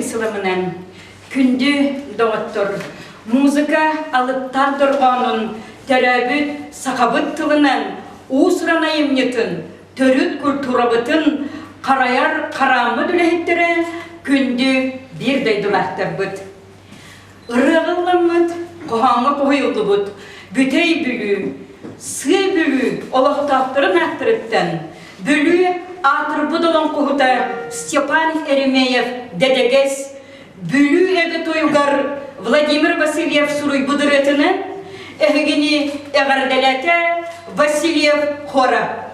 сыламынан күндү доҕоттор, музыка алыптаах дорҕоонун төрөөбүт сахабыт тылынан уус-уран айымньытын, төрүт культурабытын харайар харааммыт үлэһиттэрэ күндү биир дойдулаахтарбыт. Ырыаҕа ылламмыт, хоһооҥҥо хоһуйуллубут Бүтэй Бүлүү, Сыа Бүлүү олохтоохторун ааттарыттан Бүлүү аатырбыт олоҥхоһута Степан Еремеев Дэдэгэс Бүлүү эбэ тойугар Владимир Васильев суруйбут ырыатынан эһигини эҕэрдэлээтэ Васильев хора.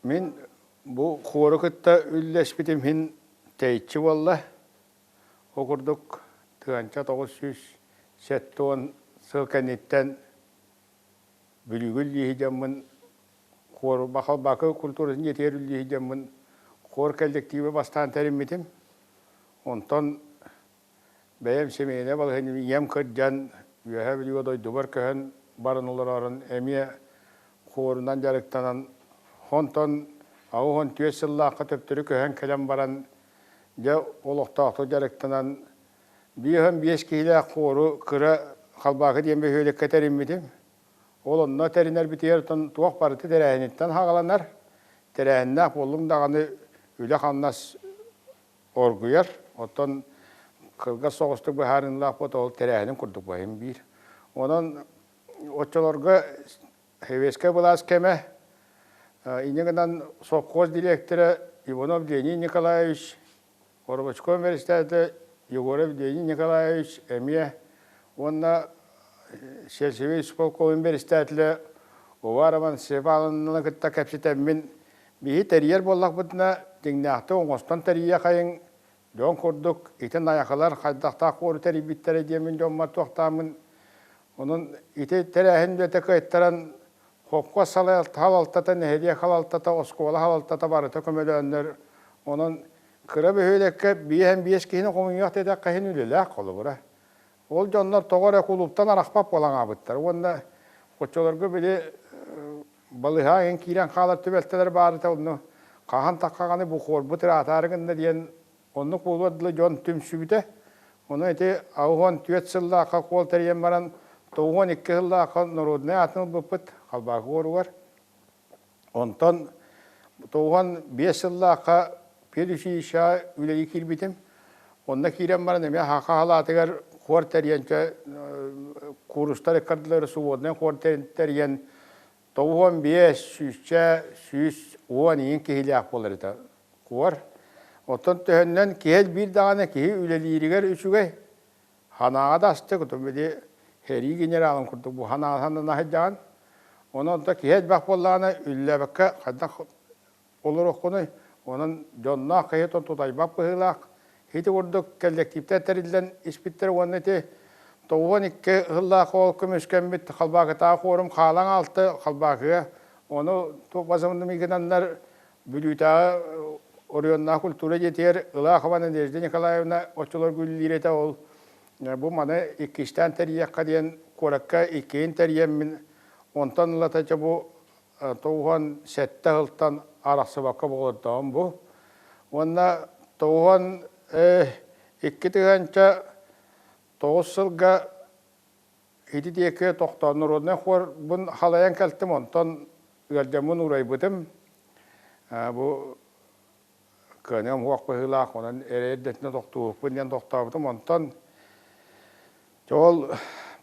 Мин бу хуору кытта үллэспитим иһин тэйиччи буолла. Ол курдук 1970 сыл кэнниттэн Бүлүүгэ үллииһи дьоммун хуор Бахалбакы культуратын дьиэтигэр үллииһи дьоммун хуор коллектива бастаан тэриммитим. Онтон Бэйэм семейнэй балаһыанньам ийэм кырдьан, Үөһээ Бүлүүгэ дойдубар көһөн баран олороорун эмиэ хуорунан дьарыктанан, онтон 84 сыллаахха төптөрү көһөн кэлэн баран, дьэ олохтоохтук дьарыктанан, 55 киһилээх хуору кыра Халбаакы диэн бөһүөлэккэ тэриммитим. Ол онно тэринэрбитигэр туох барыта тэрээһиниттэн хаҕаланар. Тэрээһиннээх буоллуҥ даҕаны үлэ-хамнас оргуйар. Оттон кылгас соҕустук быһаарыылаах буолта ол тэрээһинин курдук баһым биир. Онон оччолорго Сэбиэскэй былаас кэмэ инньэ гынан совхоз дириэктэрэ Иванов Леонид Николаевич, Горбачков бэрэстээтэ Егоров Леонид Николаевич эмиэ уонна сельсовет исполкомун бэрэстээтэлэ Уварова Степановнаны кытта кэпсэтэммин Биһи тэрийэр буоллахпытына, дьиҥнээхтик оҥостон тэрийиэхэйиҥ, дьон курдук ити найахылар хайдахтаах хуору тэрийбиттэрэ диэммин дьоммор туохтааммын, онон ити тэрээһин үлэтэ кыайтаран, холкуос салалтата, нэһилиэк салалтата, оскуола салалтата барыта көмөлөөннөр, онон кыра бөһүөлэккэ 55 киһини хомуйуох диэтэххэ иһин үлэлээх холобура. Ол дьоннор тоҕо эрэ кулууптан арахпат буолан аабыттар уонна оччолорго били балыһа иһин киирэн хаалар түбэлтэлэр баар этэ, онно хаһан таххаҕаны бу хуорбут ыраатаары гынна диэн оннук буолуор дылы дьон түмсүбүтэ. Ону ити 84 сыллаахха куол тэрийэн баран 92 сыллаахха норуодунай аатын ылбыппыт Халбаакы хуоругар. Онтон 95 сыллаахха педучилищеҕа үлэлии киирбитим. Онно киирэн баран эмиэ Хаха халаатыгар хуор тэрийэн куурустар ыккардылары свободнай хуор тэрийэн 95 сүүсчэ 110 иин киһилээх буолар этэ хуор. Оттон төһөннөн киһи элбиир даҕаны киһи үлэлииригэр үчүгэй. Ханаҕа да астык, отон били сэрии генералын курдук бу ханаҕа санана сылдьаҕын. Онон онто киһи элбэх буоллаҕына үллээбэккэ хайдах олоруоххунуй? Онон дьонноох киһи тутайбат быһыылаах. Ити курдук кэллэктииптэр тэриллэн испиттэр уонна ити 92 сыллаах ол көмүскэммит Халбаакытааҕы форум хаалан аалты Халбаакыга ону туох базамнымыгынаннар Бүлүүтээҕи оройуоннаах культура дьиэтигэр Ылаахова Надежда Николаевна оччолорго үлэлиир этэ ол бу маны иккистээн тэрийиэххэ диэн куоракка иккиһин тэрийэммин онтон ылата дьэ бу 97 сылтан арахсыбакка олордоҕум бу уонна 92 тыһыынча 9 сылга ити диэки тохтоон народнай хуорбун халайан кэлтим онтон ыалдьаммын уурайбытым бу кыаныам уох быһыылаах онон эрэ эрдэтинэ тохтууппун диэн тохтообутум онтон ол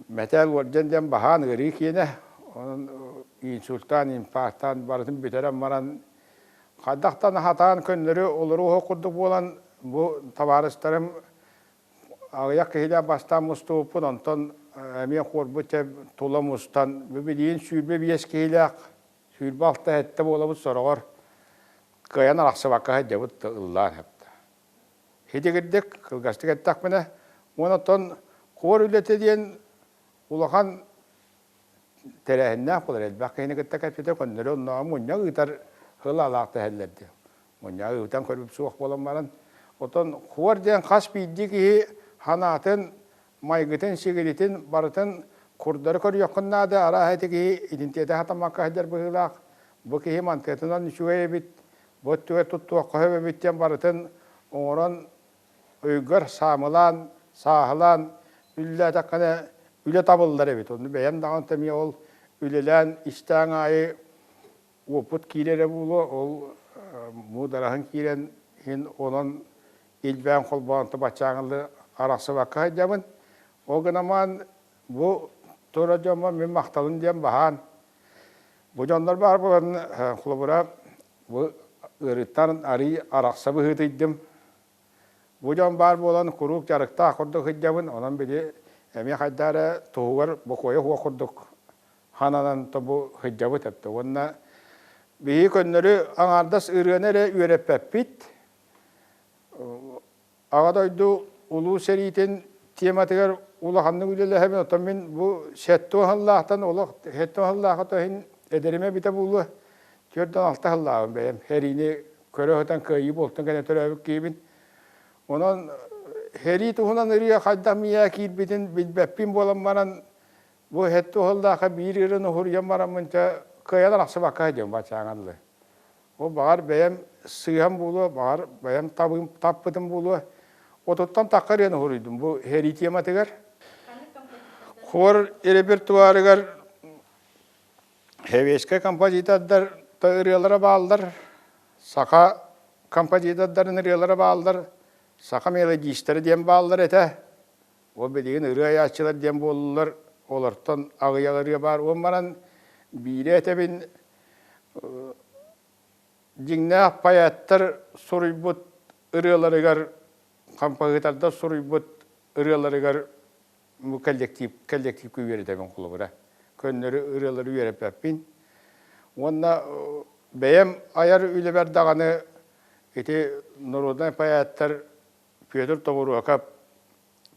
мэтээл уордьан диэн баһаан ыарыы киэнэ онон инсультаан инфарктаан барытын бүтэрэн баран хайдахтан хатаан көннөрү олоруу курдук буолан бу табаарыстарым Аҕыйах киһилээх бастаан мустубуппун, онтон эмиэ хуорбут чэ тула мустан, бу билигин 25 киһилээх, 26 сэттэ буолабыт сороҕор кыайан арахсыбакка сылдьабыт ыллаан эптэ. Хитигирдик, кылгастык эттэхпинэ, уонна оттон хуор үлэтэ диэн улахан тэрээһиннээх буолар, элбэх киһини кытта кэпсэтэ көннөрү оннооҕу мунньах ыытар сылаалаах дэһэллэр дии. Мунньаҕы ыытан көрбүт суох буолан баран, оттон хуор диэн хас биирдии киһи санаатын, майгытын-сигилитин барытын курдары көрүөххүн наада, арааһа ити киһи итинтиэтэ сатаммакка сылдьар быһыылаах, бу киһи мантыатынан үчүгэй эбит, Бу өттүгэр туттуохха сөп эбит диэн барытын оҥорон өйгөр саамылаан, сааһылаан үлэлээтэххинэ үлэ табыллар эбит. Онно бэйэм даҕаны эмиэ ол үлэлээн истээн аайы уопут киирэрэ буолуо, ол муудараһын киирэн иһин онон илбээн холбоон баччааҥылы арахсыбакка сылдьабын. Ол гынан бу тура дьоммор мин махталым диэн баһаан. Бу дьоннор баар буолан холобура бу ыарыыттан арый арахса быһыытыйдым. Бу дьон баар буолан куруук дьарыктаах курдук сылдьабын, онон били эмиэ хайдах эрэ туһугар бокуойа суох курдук хананан тобу сылдьабыт эптэ. Уонна биһиги көннөрү аҥаардас ырыаны эрэ үөрэппэппит. Аҕа дойду Улуу сэриитин тематыгар улаханнык үлэлэһэбин, оттон мин бу сэттэ сыллаахтан олох сэттэ сыллаахха тоһин эдэрим эбитэ буолуо, 46 сыллааҕым бэйэм сэриини көрө сытан кыайыы буолтун кэннэ төрөөбүт киһибин. Онон сэрии туһунан ырыа хайдах миэхэ киирбитин билбэппин буолан баран, бу сэттэ сыллаахха биир ырыаны уһуруйан бараммын дьэ кыайан арахсыбакка сылдьабын баччааҥҥа дылы. Ол баҕар бэйэм сыыһам буолуо, баҕар бэйэм табыым таппытым буолуо. Отуттан тахха ырыаны уһуруйдум бу сэрии тематыгар. Хор репертуарыгар Сэбиэскэй композитордар ырыалара бааллар, саха композитордарын ырыалара бааллар, саха мелодистара диэн бааллар этэ. Ол билигин ырыа айааччылар диэн буоллулар, олортон аҕыйах ырыа баар. Уон баран биири этэбин, дьиҥнээх поэттар суруйбут ырыаларыгар, композитордар суруйбут ырыаларыгар бу коллектив коллективка үөрэтэбин холобура. Көннөрү ырыалары үөрэппэппин. Уонна бэйэм айар үлэбэр даҕаны ити народнай поэттар Петр Тобуруокап,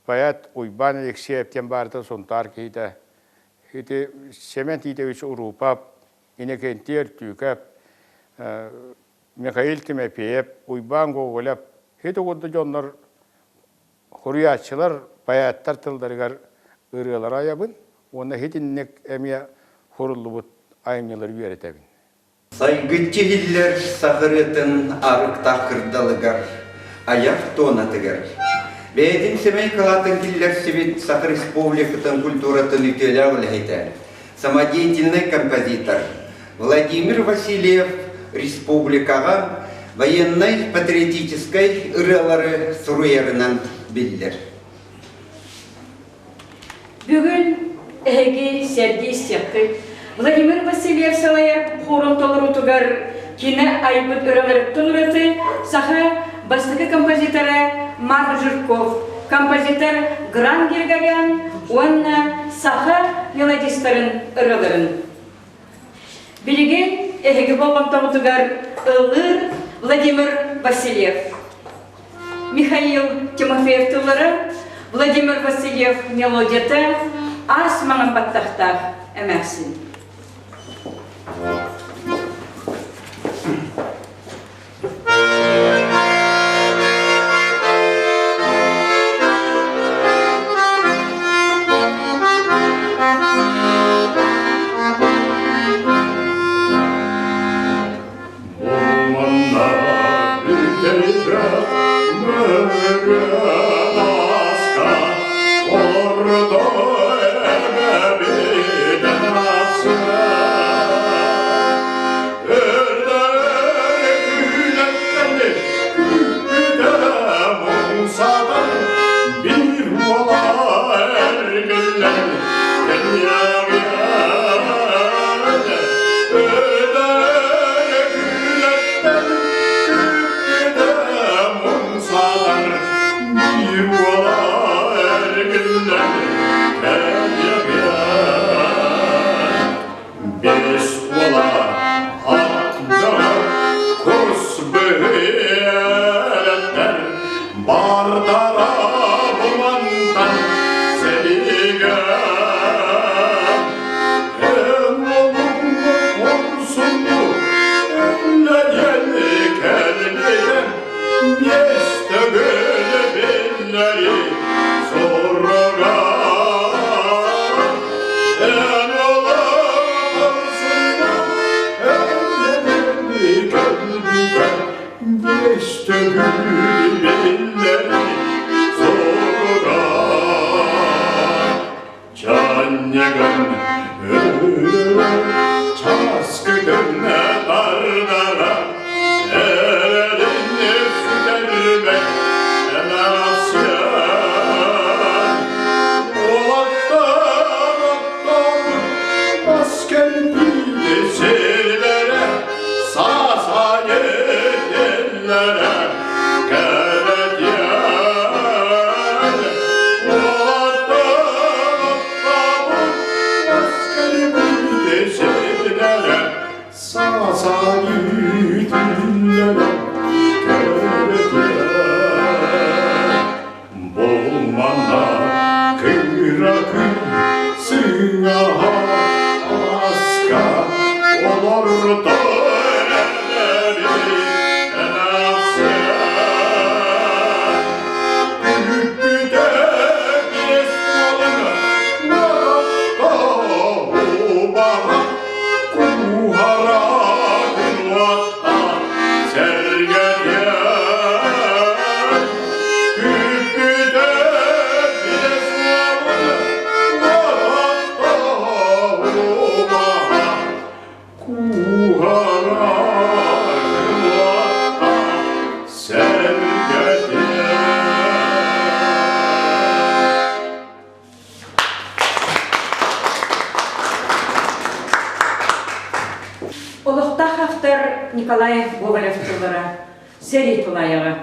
поэт Уйбаан Алексеев диэн баарытын Сунтаар киһитэ, ити Семен Титович Уруупап, Иннокентий Өртүүкэп, Михаил Тимофеев, Уйбаан Гоголев ити курдук дьоннор Суруйааччылар, поэттар тылларыгар ырыалары айабын уонна итинник эмиэ суруллубут айымньылары үөрэтэбин. Сайгыччы иһиллэр саха ырыатын арыктаах кырдалыгар, айах туонатыгар. Бэйэтин сэмэй кылаатын киллэрсибит Саха Республикатын культуратын үтүөлээх үлэһитэ, самодеятельнай композитор Владимир Васильев республикаҕа военнай-патриотическай ырыалары суруйарынан биллэр. Бүгүн эһиги сэргии истиэххит. Владимир Васильев салайар хорун толоруутугар кини айбыт ырыаларыттан ураты саха бастакы композитора Марк Жирков, композитор Гран Григорян уонна саха мелодистарын ырыаларын. Билигин эһиги болҕомтоҕутугар ыллыыр Владимир Васильев. Михаил Тимофеев тыллара, Владимир Васильев мелодията аас маҥан баттахтаах эмээхсин. Ordo Болмана кыра күн сыҥаһа аска олордо Олохтоох автор Николай Гоголев тыллара сэрии тулаайаҕа.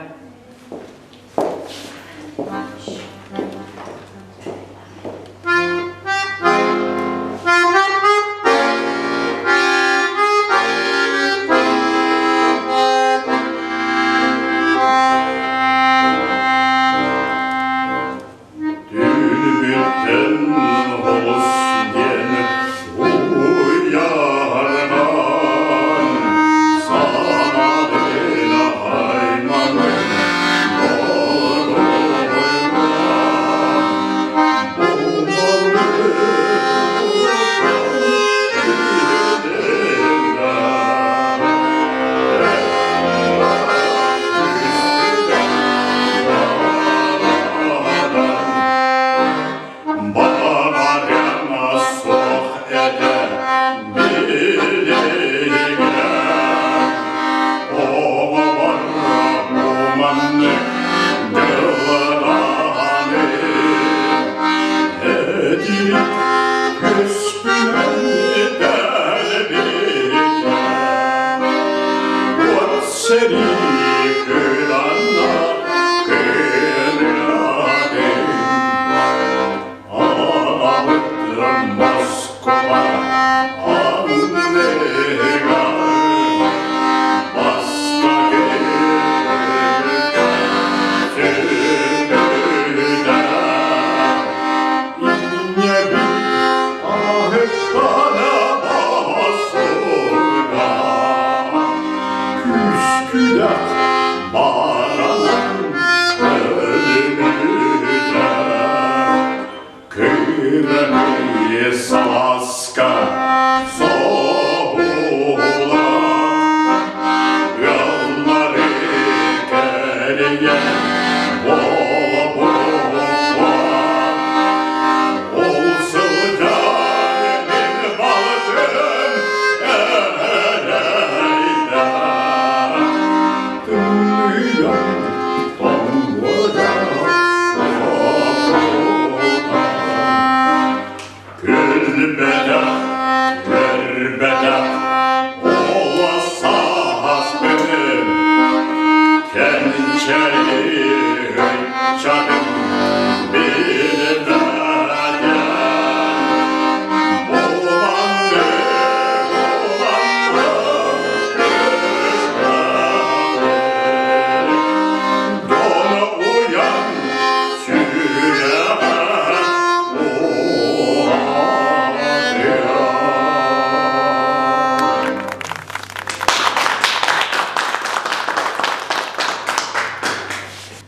Түүлбүттэн олус диэн уйарынан санаатын айманын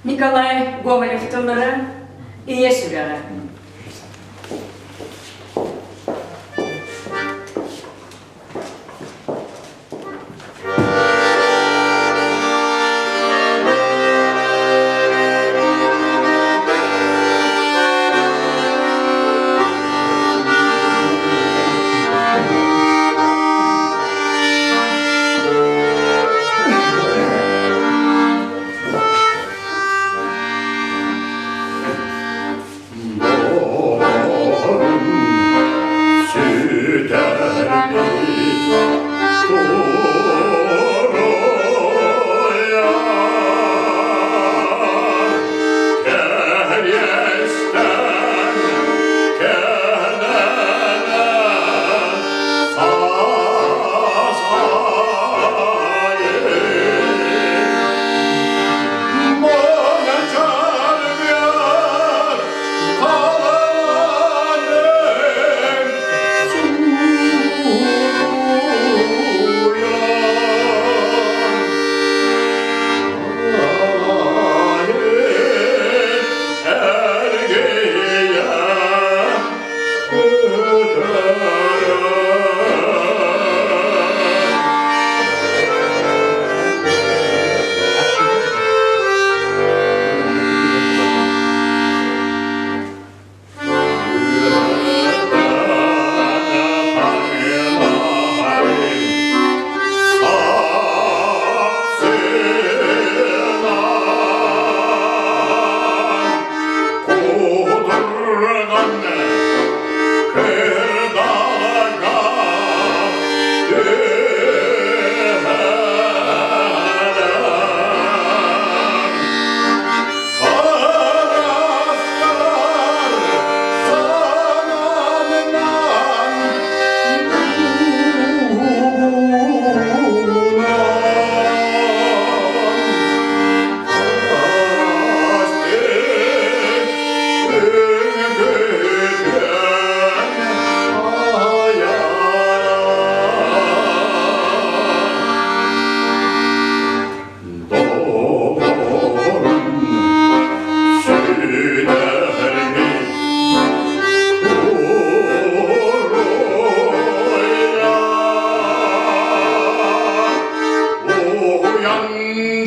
Николай Гоголев тыллара Ийэ сүрэҕэ.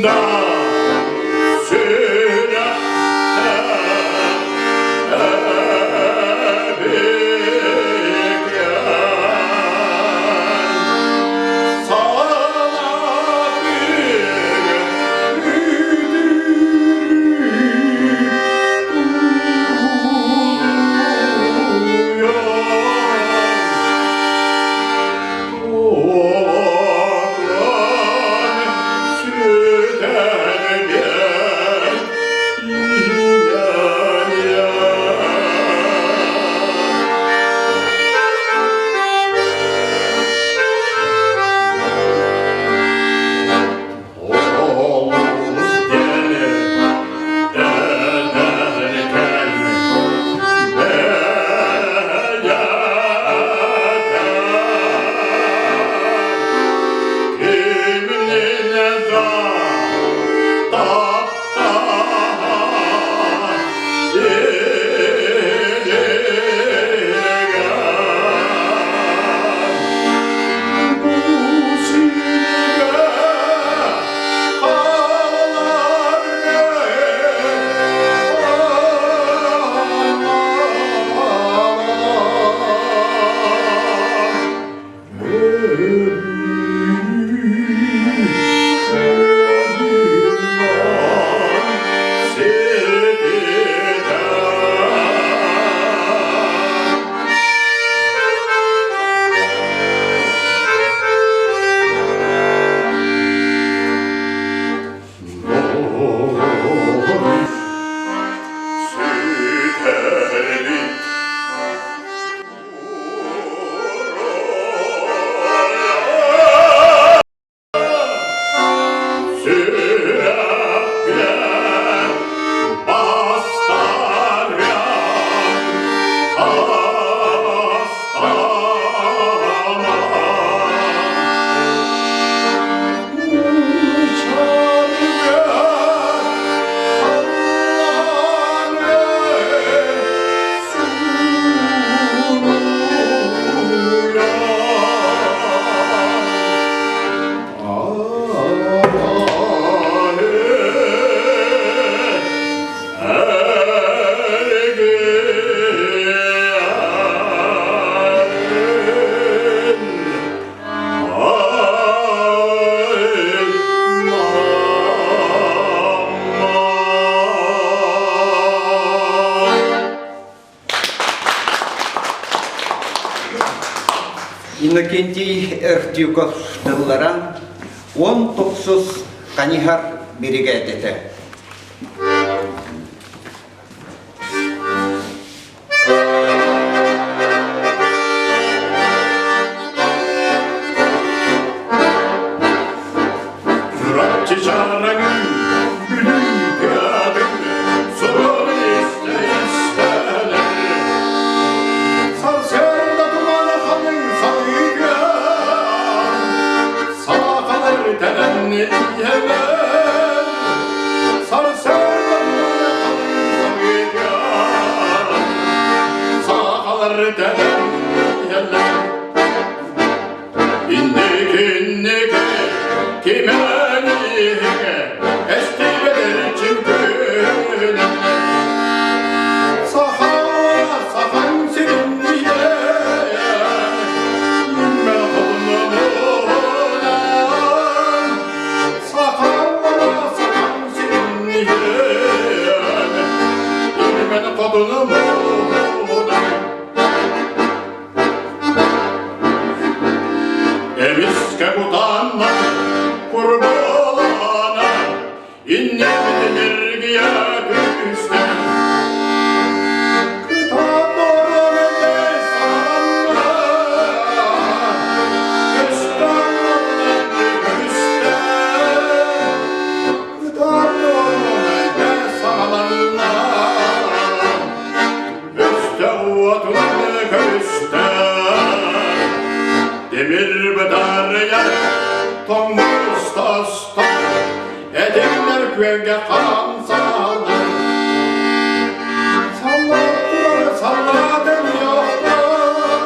Да Иннокентий Эртюков тыллара 19 Канихар биригээдэтэ. Чурапчы чаараҥын Бүлүү Сурур истэ-истэлэр Сарсыарда туран ханыҥ саныыгар Саахалар тэнэн иһэлэр Сарсыарда туран ханыҥ саныыгар Саахалар тэнэн иһэлэр Инники-инники кимэн иһиҥэ эстибэтэр чүҥкүнэн Саха сахан сирин ийэн Үммэ хотунунан Саха сахан сирин ийэн Үммэ хотунунан Эмискэ кутаанна курбуулаана иннибитин эргийэ түстэ. Кытаан орон санна, көстөн көстө. Кытаан орон саҕаланна, Өстө уотун көрүстэ, Demir бытарыйар тоҥмус тостор, Этиҥнэр күөҥҥэ хаан сааллар. Саллааттар саллаатын йохтор,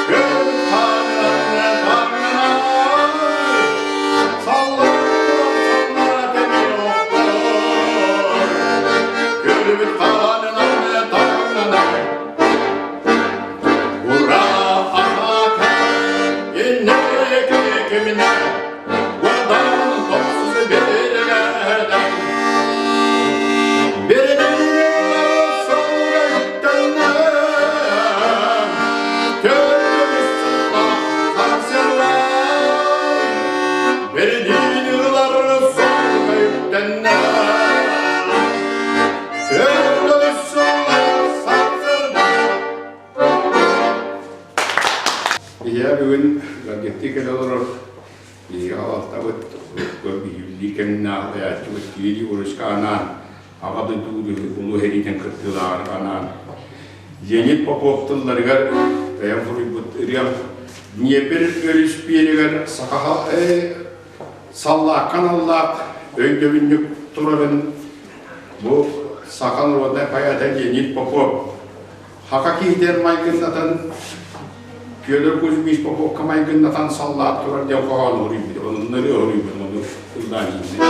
Күн хаанынан таҥнар. Саллааттар Өрүнэ Уордаан тохсус биригээдэ Биригээдэ сылга үктэннэ Төрдүс сыллаах сарсыардан Биридиини ылар сылга үктэннэ Төрдүс сыллаах сарсыардан Ийэ бүгүн ыалдьыттыы кэлэ олорор биһиги аҕалтабыт биһиги кэмнээх айааччыбыт Кирилл Егоровичка анаан Аҕа дойду улуу сэриитин кыттыылааҕар анаан Леонид Попов тылларыгар бэйэм суруйбут ырыам Днепр өрүс биэригэр саха саллаакка аналлаах өйдөбүнньүк турарын бу саха народнай поэта Леонид Попов Хака киһитигэр майгыннатан Федор Кузьмич Поповка майгыннатан саллаат турар диэн хоһоону уруйбут. Оннары уруйбут, ону ыллаан иһиннэ.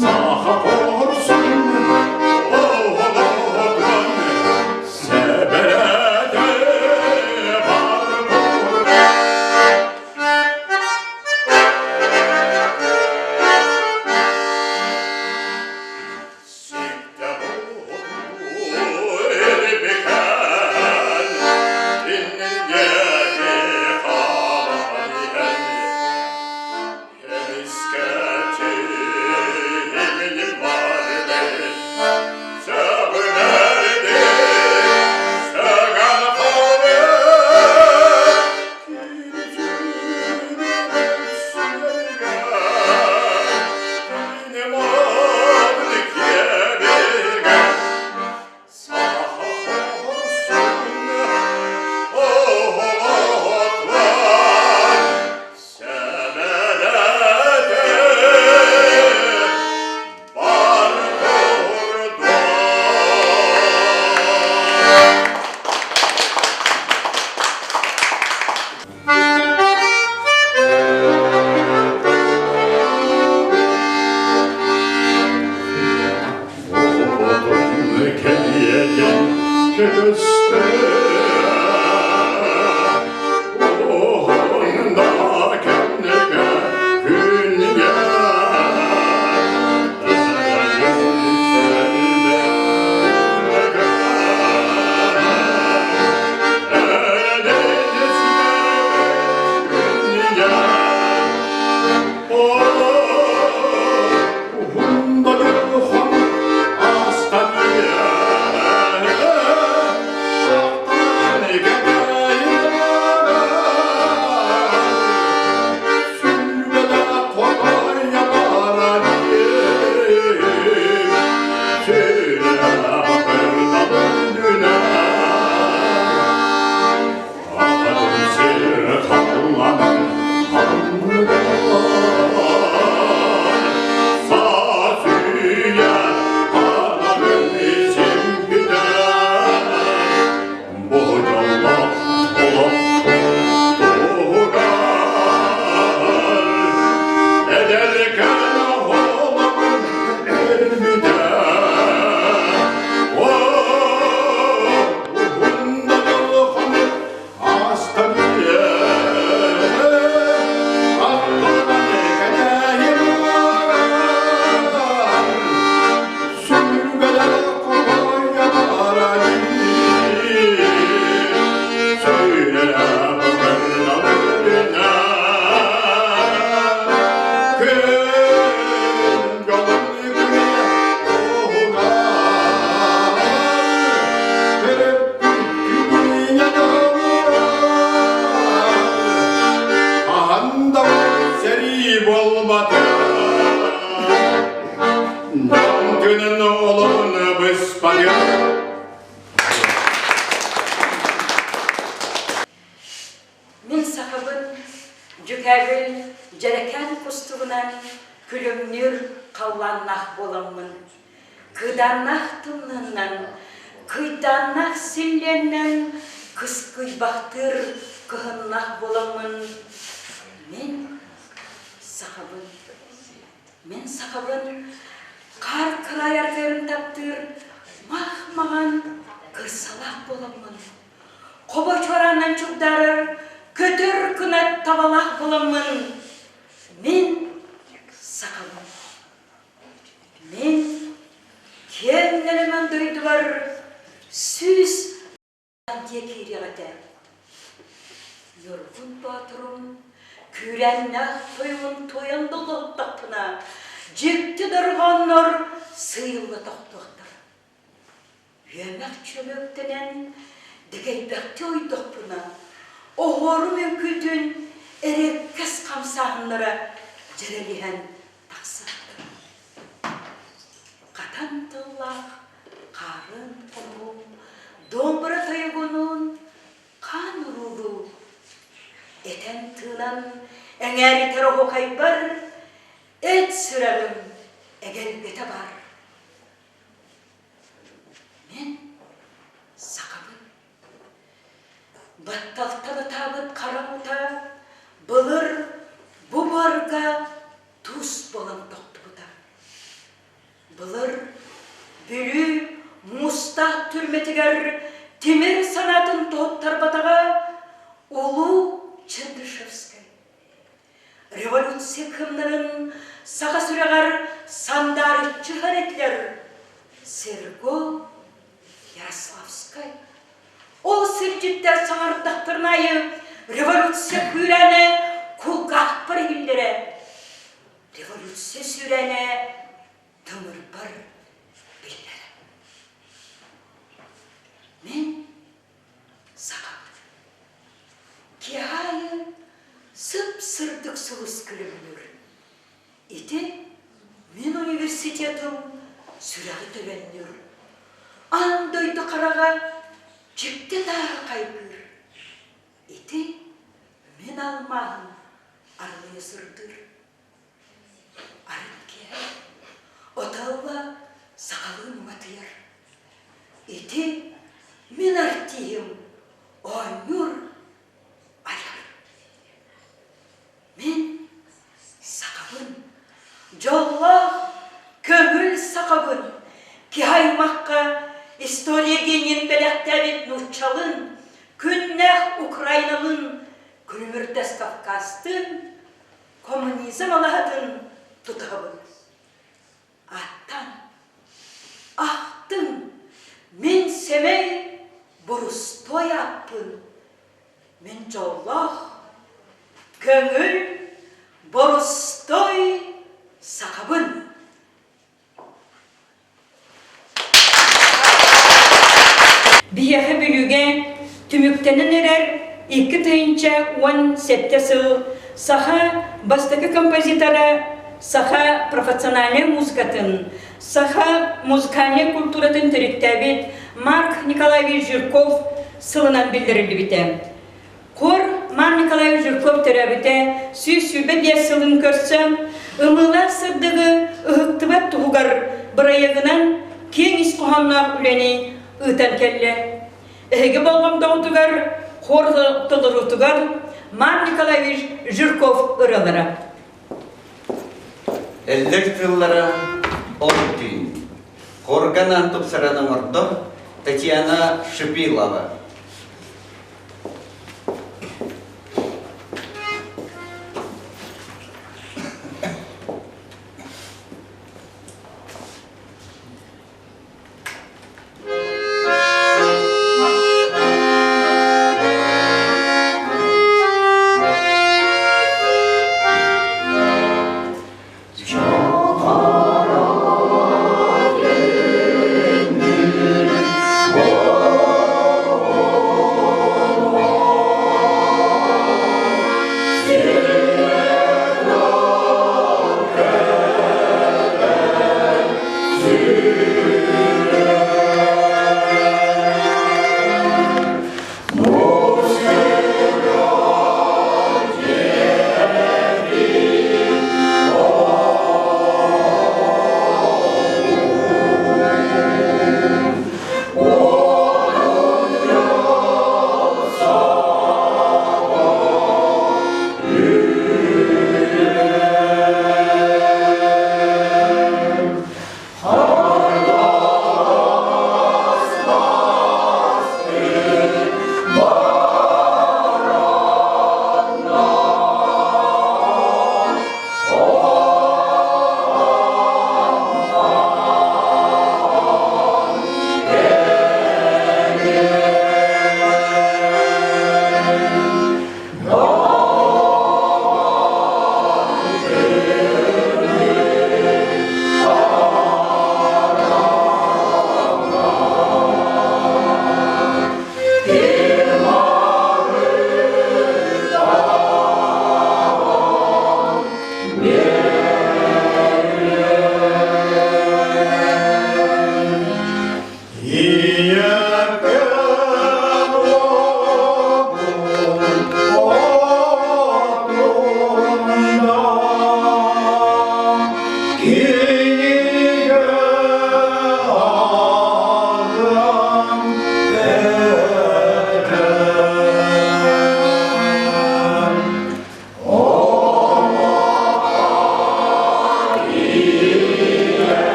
Саха хорсун оҕолорун сэбэрэтэ бар уутунан күлүмнүүр халлааннаах буоламмын, кыыдааннаах тымныынан, кыйдааннаах силлиэннэн кыскыйбахтыыр кыһыннаах буоламмын, мин сахабын. Мин сахабын хаар кыраай аргыарын таптыыр мах-маҕан кырсалаах буоламмын, хобо чуораанан чугдаарар көтөр кынат табалаах буоламмын, мин сахабын. Мин киэҥ нэлэмэн дойдубар 100 диэ киириэх этэ. Ньургун Боотурум күүрээннээх тойугун туойан доллоһуттахпына, дьикти дорҕооннор сыыйылла тохтуохтара. Үөмэх чөмөктөнөн дэгэйбэхтии ойдохпуна, оһуорум үҥкүүтүн эриэккэс хамсааһыннара дьэрэлиһэн тахсыахтара. Хатан тыллаах хаарын хомуһум, домбура тойугунуун хаан уруулуу этэн-тыынан эҥээритэр оһуохайбар эт сүрэҕим эгэлгэтэ баар. Мин сахабын. Батталтан ытаабыт хара уута былыр бу буорга туус буолан тохтубута. Былыр Бүлүү муустаах түрмэтигэр тимир санаатын тоһуттарбатаҕа Улуу Чернышевскай. Революция кыымнарын саха сүрэҕэр сандаарыччы ыһар этилэр Серго Ярославскай. Ол сирдьиттэр саҥардахтарын аайы революция күүрээнэ кулгаахпар иһиллэрэ. Революция сүүрээнэ тымырбар биллэрэ. Мин сахабын. Киэһэ аайы сып-сырдык сулус күлүмнүүр. Ити мин университетым сүрэҕи төлөннүүр. Аан дойду хараҕа дьикти тааһы хайгыыр. Ити мин алмааһым арылыйа сырдыыр. Арыт киэһэ Отелло сахалыы муҥатыйар. Ити мин артиһым оонньуур айар. Мин сахабын, дьоллоох көҥүл сахабын, киһи аймахха история генийин бэлэхтээбит нууччалын, күннээх Украиналын, күлүмүрдэс Кавказтын, коммунизм алаһатын тутаһабын. Аттан, ахтын, мин сэмэй борустуой ааппын, мин дьоллоох, көҥүл, борустуой сахабын. Биһиэхэ Бүлүүгэ түмүктэнэн эрэр 2017 сыл саха бастакы композитора, саха профессиональнай музыкатын, саха музыкальнай культуратын төрүттээбит Марк Николаевич Жирков сылынан биллэриллибитэ. Хор Марк Николаевич Жирков төрөөбүтэ 125 сылын көрсөн, ымыылаах сырдыгы ыһыктыбат туһугар бырайыагынан киэҥ ис хоһоонноох үлэни ыытан кэллэ. Эһиги болҕомтоҕутугар хор толоруутугар Марк Николаевич Жирков ырыалара. Эллэр тыллара ол түүн. Хорганан тупсаран оҥордо Татьяна Шипилова.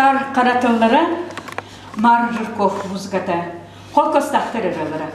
Макар Хара тыллара, Мар Жирков музыката, холкостахтар ырыалара.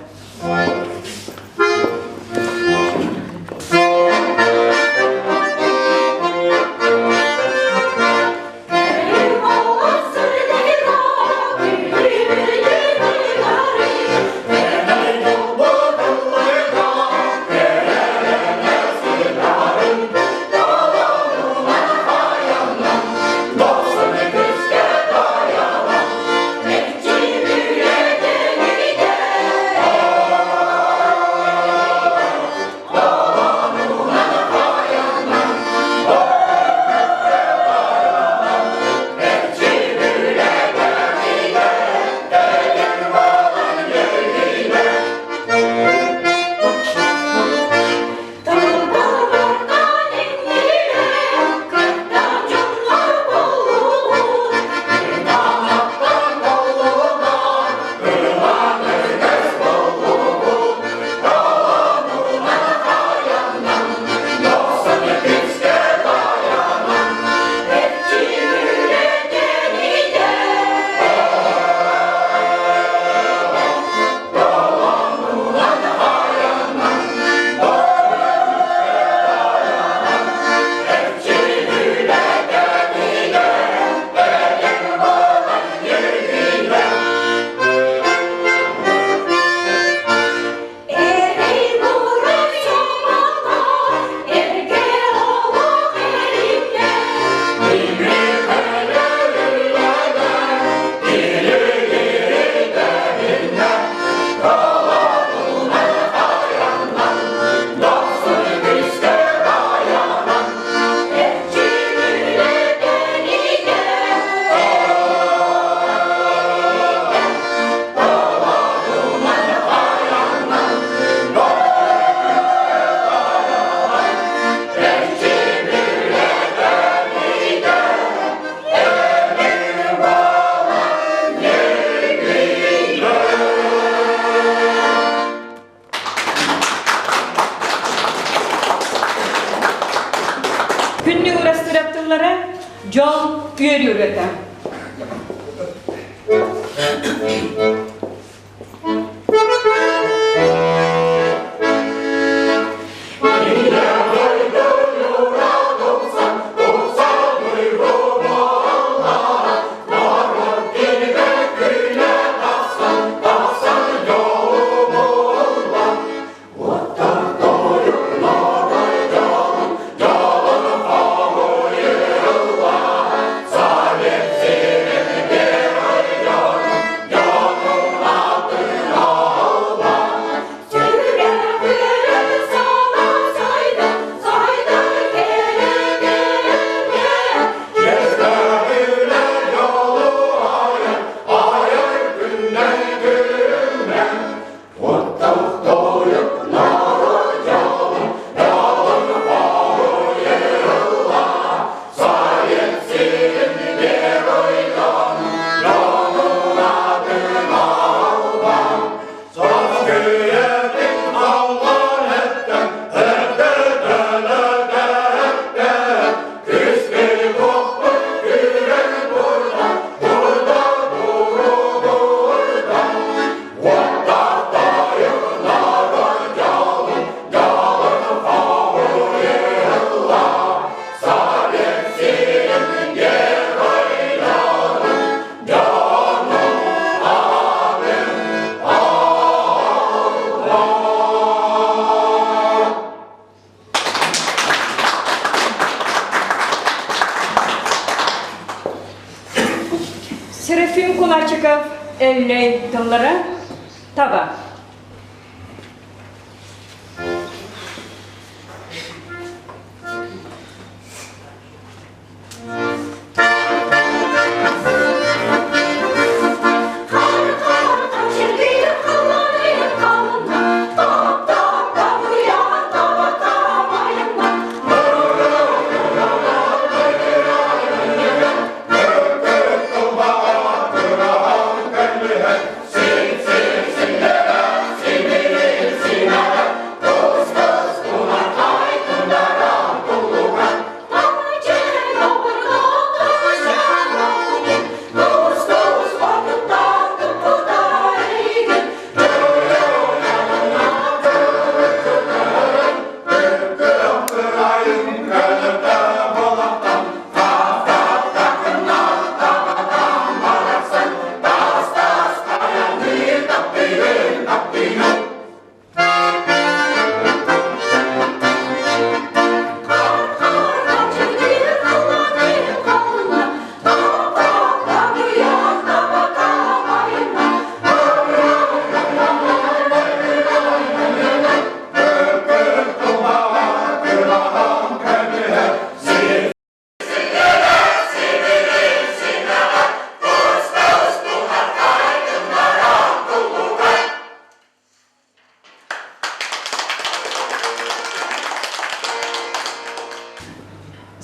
Күннүк урастырап тыллара дьол үөрүү ырыата. Серафим Кулачиков Эллэй тыллара таба.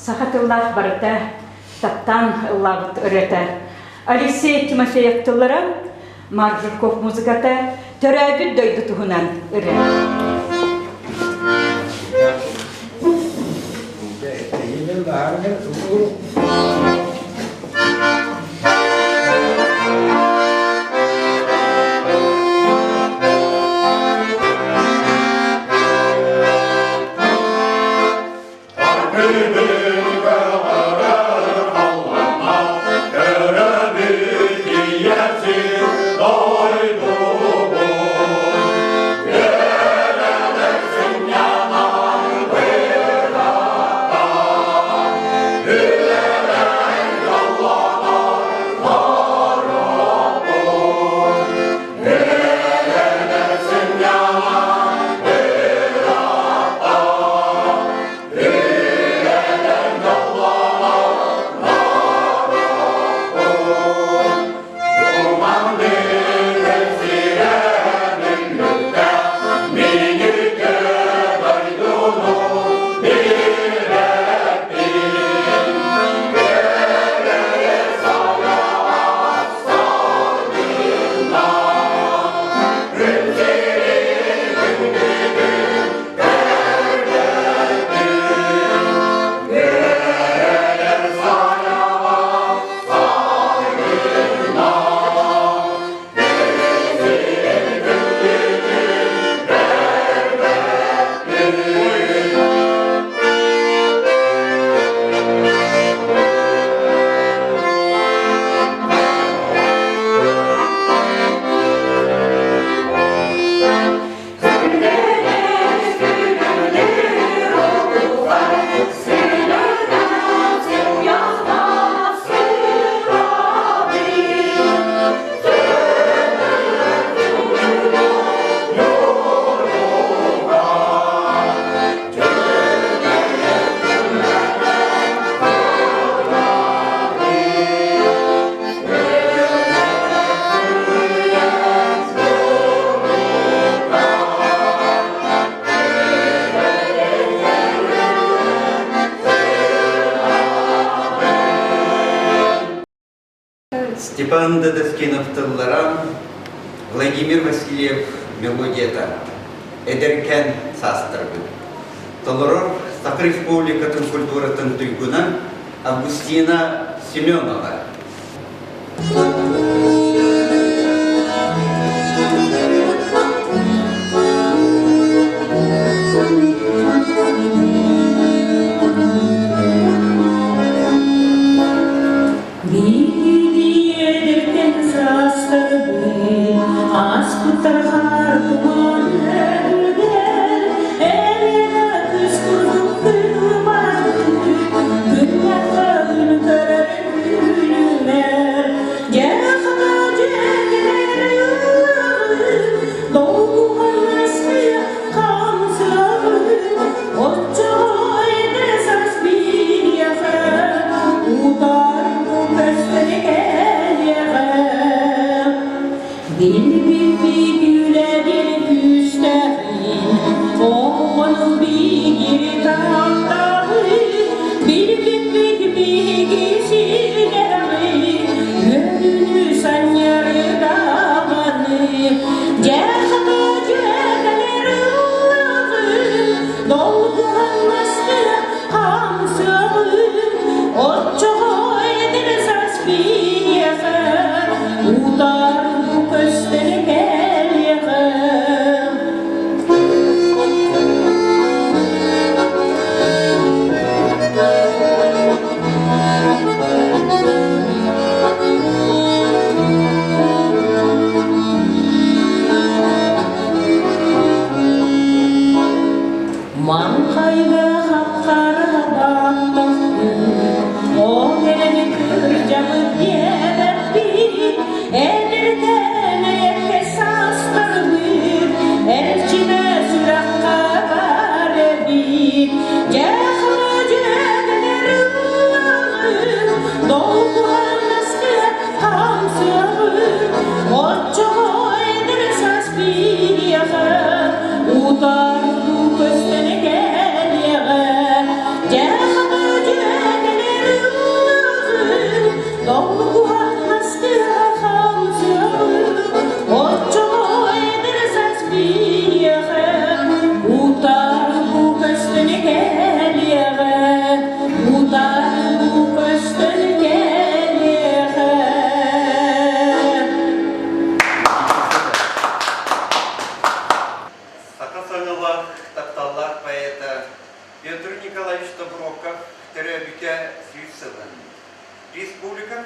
Саха тыллаах барыта таптаан ыллаабыт ырыата. Алексей Тимофеев тыллара, Марк Жирков музыката, төрөөбүт дойду туһунан ырыа. Степан Дадаскинов тыллара, Владимир Васильев мелодията эдэркээн саастарбыт. Толорор Саха Республикатын культуратын туйгуна Августина Семенова. Биирдиэдэртэн саастарбын ааспыттар хаар туман өрүгэр Элена күс курдук күн барбыт күн күн көрөр күлүмэр.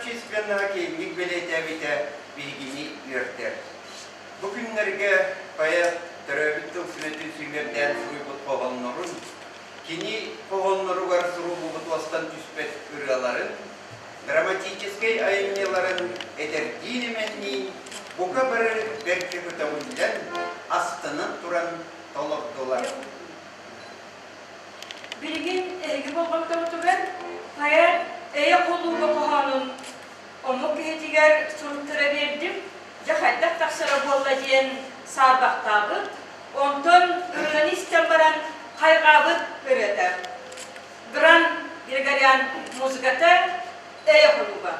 общественноһа киэҥник бэлиэтээбитэ биһигини үөрдэр. Бу күннэргэ поэт төрөөбүт тыл сүмэтин сүүмэрдээн суруйбут хоһооннорун, кини хоһоонноругар суруллубут уостан түспэт ырыаларын, драматическай айымньыларын эдэрдиин-эмэнниин бука бары бэркэ көтөҕүллэн, астынан туран толордулар. Билигин эһиги болҕомтобутугар поэт Эйэ кулууба хоһоонун омук киһитигэр суруттара биэрдим, дьэ хайдах тахсара буолла диэн саарбахтаабыт, онтон ырыаны истэн баран хайҕаабыт ырыата. Гран Григорян музыката Эйэ кулууба.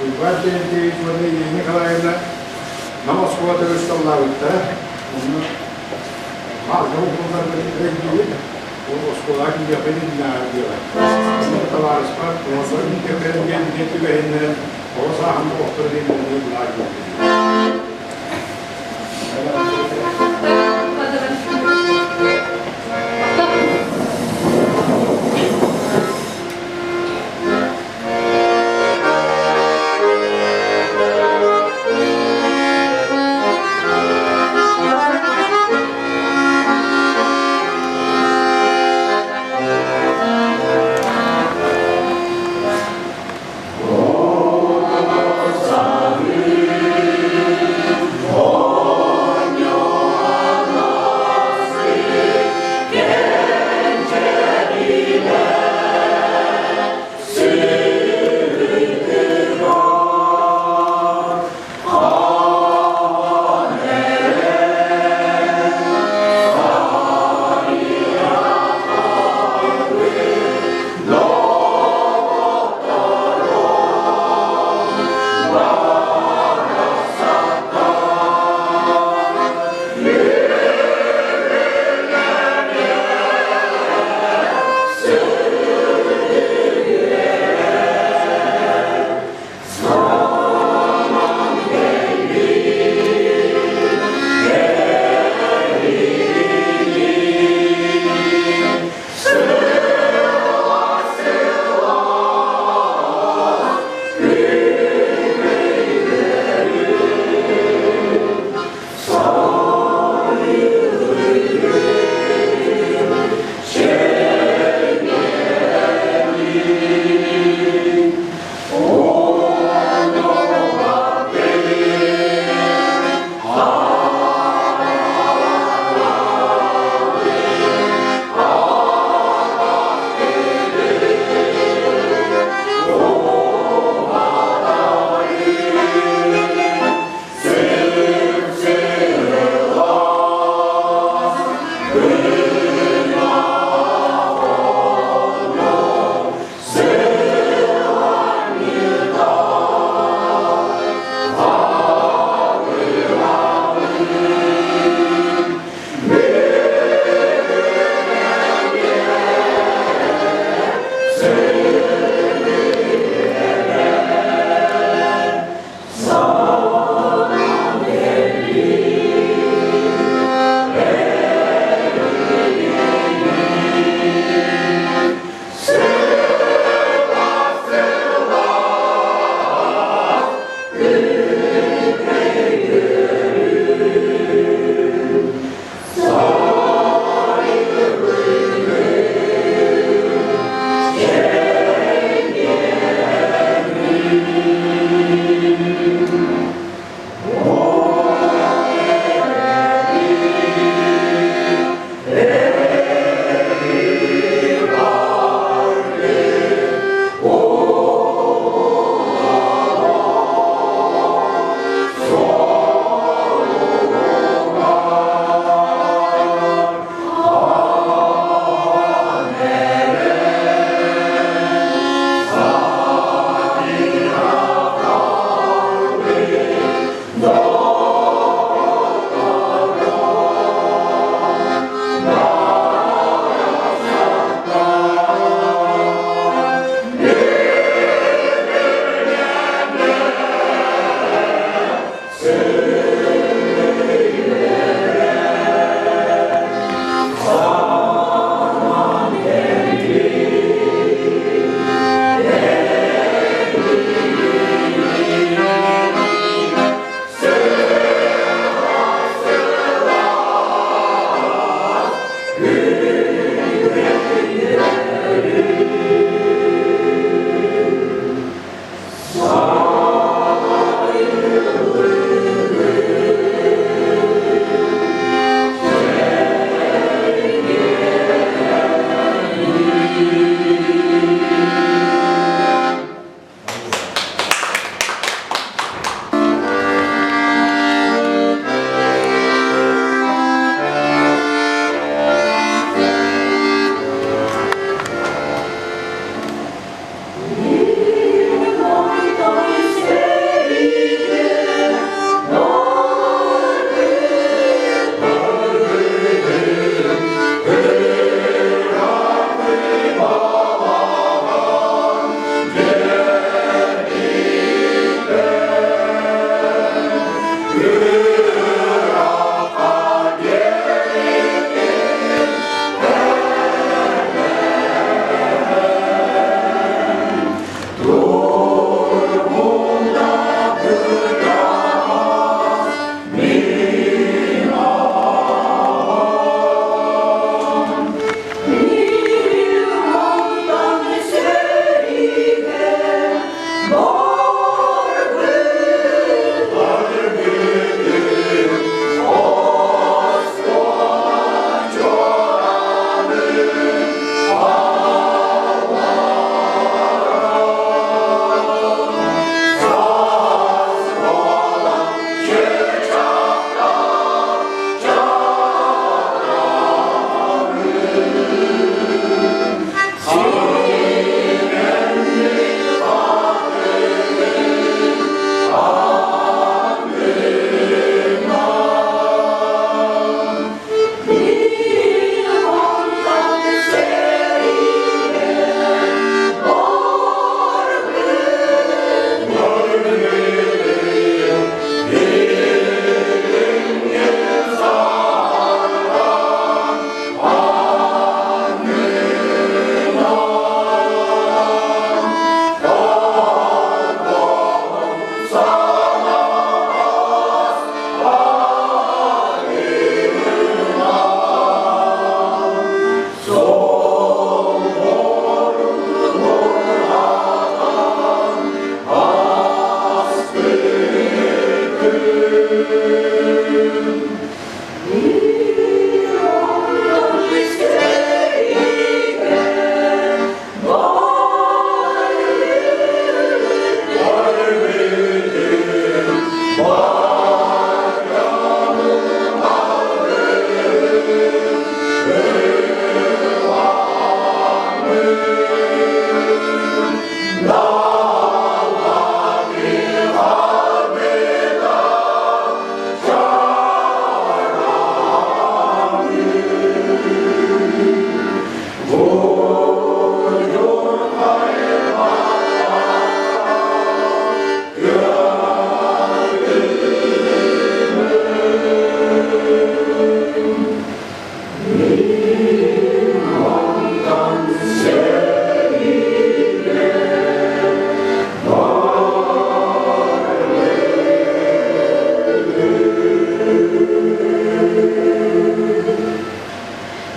Уйбаан Терентьевич уонна Елена Николаевна Нам оскуолатыгар усталлаабыттара. Онно маалга уһулларбын өйдүүбүн. Ол оскуолаҕа киириэхпин иннинээҕи дьыала. Табаарыспар оҥорбор кэлэн диэн биир түбэһиннэрэн оҕо сааһым доҕотторо диэн баар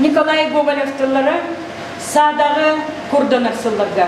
Николай Гоголев тыллара саадаҕы курданар сылларга.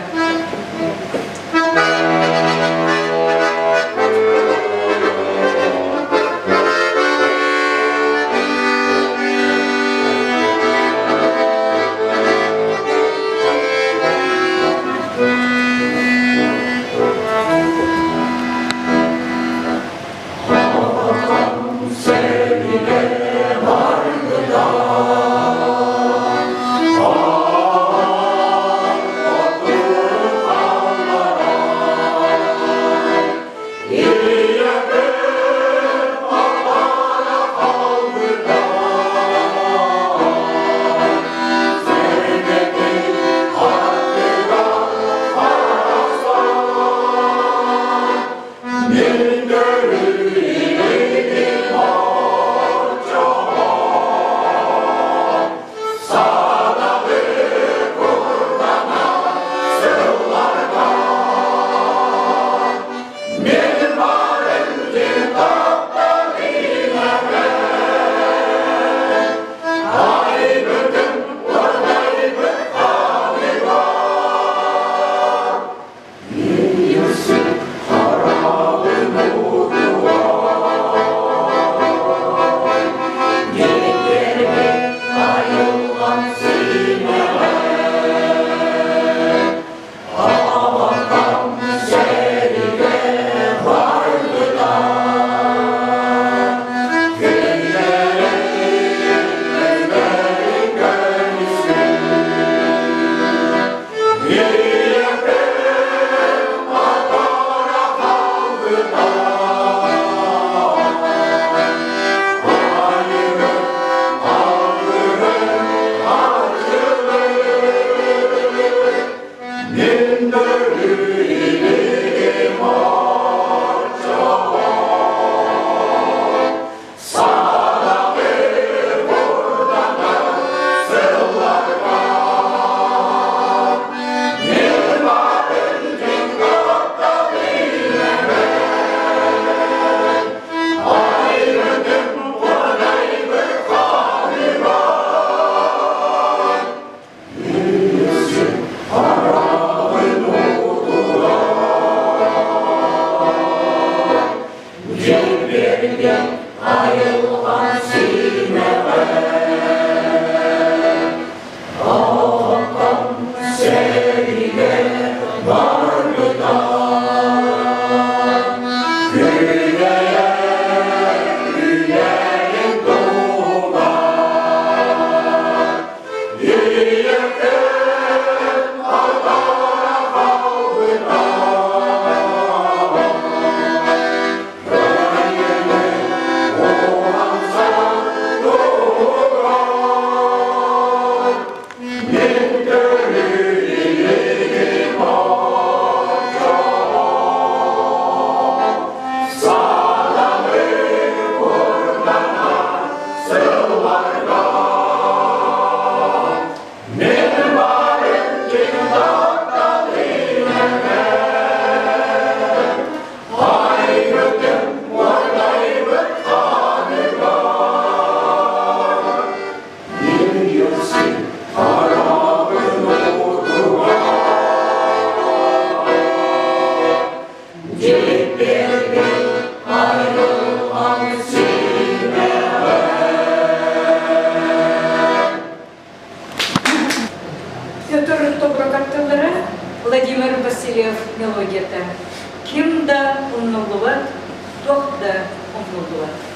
Ким да умнуллубат, туох да умнуллубат.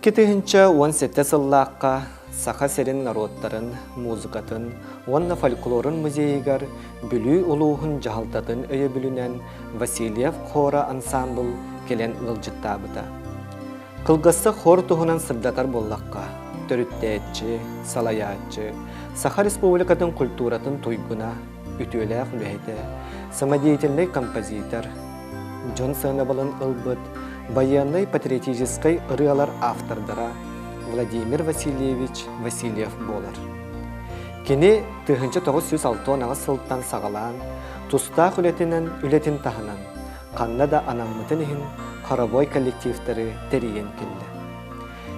2017 сыллаахха Саха сирин норуоттарын музыкатын уонна фольклорун музейыгар Бүлүү улууһун дьаһалтатын өйөбүлүнэн Васильев хора ансаамбыл кэлэн ыалдьыттаабыта. Кылгастык хор туһунан сырдатар буоллахха, төрүттээччи, салайааччы, Саха Республикатын культуратын туйгуна, үтүөлээх үлэһитэ, самодеятельнай композитор, дьон сыанабылын ылбыт байыаннай-патриотическай ырыалар автордара Владимир Васильевич Васильев буолар. Кини 1968 сылтан саҕалаан тустаах үлэтинэн үлэтин таһынан ханна да анаммытын иһин хоровой коллективтары тэрийэн кэллэ.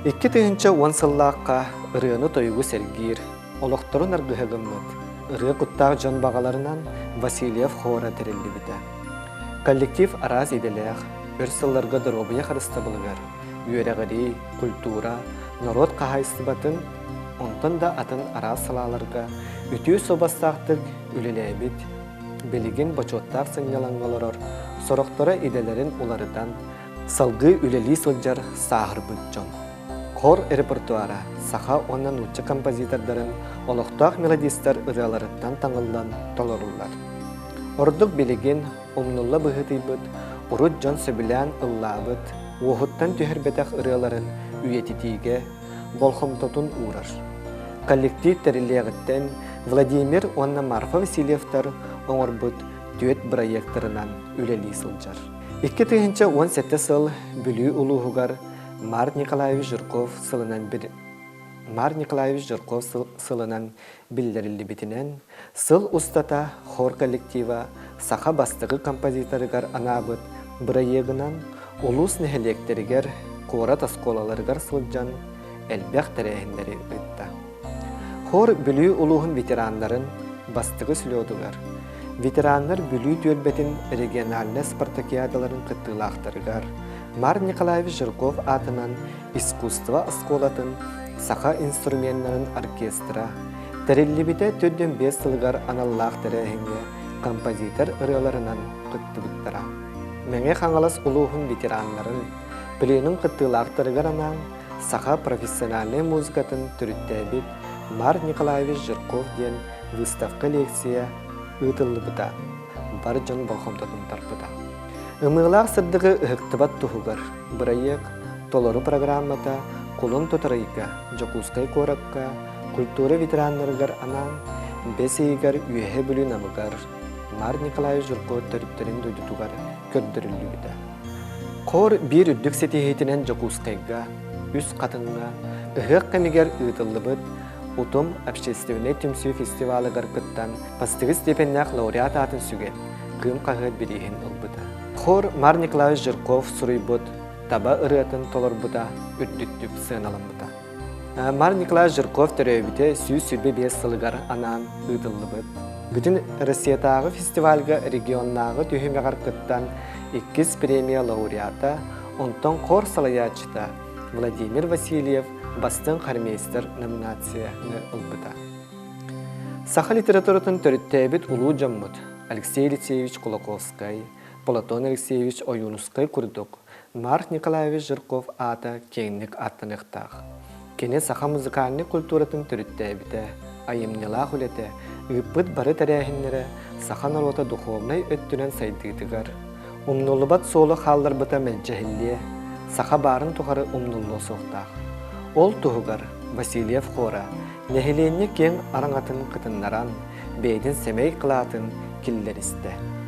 2010 сыллаахха ырыаны-тойугу сэргиир, олохторун аргыһа гыммыт ырыа куттаах дьон баҕаларынан Васильев хора тэриллибитэ. Коллектив араас идэлээх, өр сылларга доруобуйа харыстабылыгар, үөрэҕирии, культура, норуот хаһаайыстыбатын, онтон да атын араас салааларга үтүө суобастаахтык үлэлээбит, билигин бочуоттаах сынньалаҥҥа олорор, сорохторо идэлэрин уларытан, салгыы үлэлии сылдьар сааһырбыт дьон. Хор репертуара саха уонна нуучча композитордарын олохтоох мелодистар ырыаларыттан таҥыллан толоруллар. Ордук билигин умнулла быһыытыйбыт, урут дьон сөбүлээн ыллаабыт, уоһуттан түһэрбэтэх ырыаларын үйэтитиигэ болҕомтотун уурар. Коллектив тэриллиэҕиттэн Владимир уонна Марфа Васильевтар оҥорбут түөрт бырайыактарынан үлэлии сылдьар. 2017 сыл Бүлүү улууһугар Март Николаевич Жирков сылынан Март Николаевич Жирков сылынан биллэриллибитинэн, сыл устата хор коллектива саха бастакы композиторыгар анаабыт бырайыагынан улуус нэһилиэктэригэр, куорат оскуолаларыгар сылдьан элбэх тэрээһиннэри ыытта. Хор Бүлүү улууһун ветераннарын бастакы слетугар, ветераннар Бүлүү түөлбэтин региональнай спартакиадаларын кыттыылаахтарыгар Марк Николаевич Жирков аатынан искусство оскуолатын саха инструменнарын оркестра тэриллибитэ 45 сылыгар аналлаах тэрээһиҥҥэ композитор ырыаларынан кыттыбыттара. Мэҥэ Хаҥалас улууһун ветераннарын, пленум кыттыылаахтарыгар анаан саха профессиональнай музыкатын төрүттээбит Марк Николаевич Жирков диэн выставка-лекция ыытыллыбыта бар дьон болҕомтотун тарпыта. Ымыылаах сырдыгы ыһыктыбат туһугар бырайыак толору программата кулун тутар ыйга Дьокуускай куоракка культура ветераннарыгар анаан бэс ыйыгар Үөһээ Бүлүү Намыгар Марк Николаевич Жирков төрүттэрин дойдутугар көрдөрүллүбүтэ. Хор биир үрдүк ситиһиитинэн Дьокуускайга, Үс Хатыҥҥа ыһыах кэмигэр ыытыллыбыт Утум общественнай түмсүү фестивалыгар кыттан бастакы степеннээх лауреат аатын сүгэн, Кыым хаһыат бирииһин ылбыта. Хор Марк Николаевич Жирков суруйбут Таба ырыатын толорбута үрдүктүк сыаналаммыта. Марк Николаевич Жирков төрөөбүтэ 125 сылыгар анаан ыытыллыбыт. Бүтүн Россиятааҕы фестивальга регионнааҕы түһүмэҕэр кыттан иккис премия лауреата, онтон хор салайааччыта Владимир Васильев бастыҥ хормейстер номинацияны ылбыта. Саха литературатын төрүттээбит улуу дьоммут Алексей Алексеевич Кулаковскай, Платон Алексеевич Ойуунускай курдук Марк Николаевич Жирков аата киэҥник ааттаныахтаах. Кини саха музыкальнай культуратын төрүттээбитэ, айымньылаах үлэтэ, ыыппыт бары тэрээһиннэрэ саха норуота духовнай өттүнэн сайдыытыгар, умнуллубат суолу хаалларбыта мэлдьэһиллиэ, саха баарын тухары умнуллуо суохтаах. Ол туһугар Васильев хора нэһилиэнньэ киэҥ араҥатын кытыннаран, бэйэтин сэмэй кылаатын киллэристэ.